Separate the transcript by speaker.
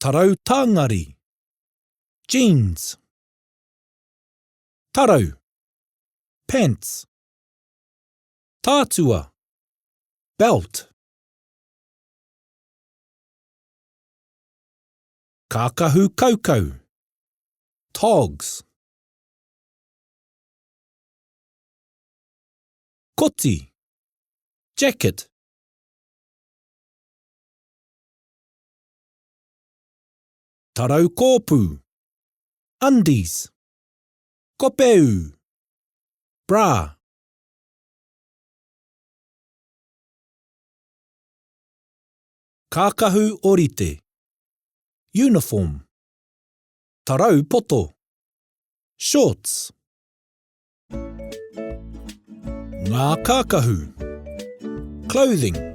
Speaker 1: Tarau tāngari. Jeans. Tarau. Pants. Tātua. Belt. Kākahu kaukau. Togs. Koti. Jacket. Tarau kōpū. Undies. Kopeū. Bra. Kākahu orite. Uniform. Tarau poto. Shorts. Ngā kākahu. Clothing.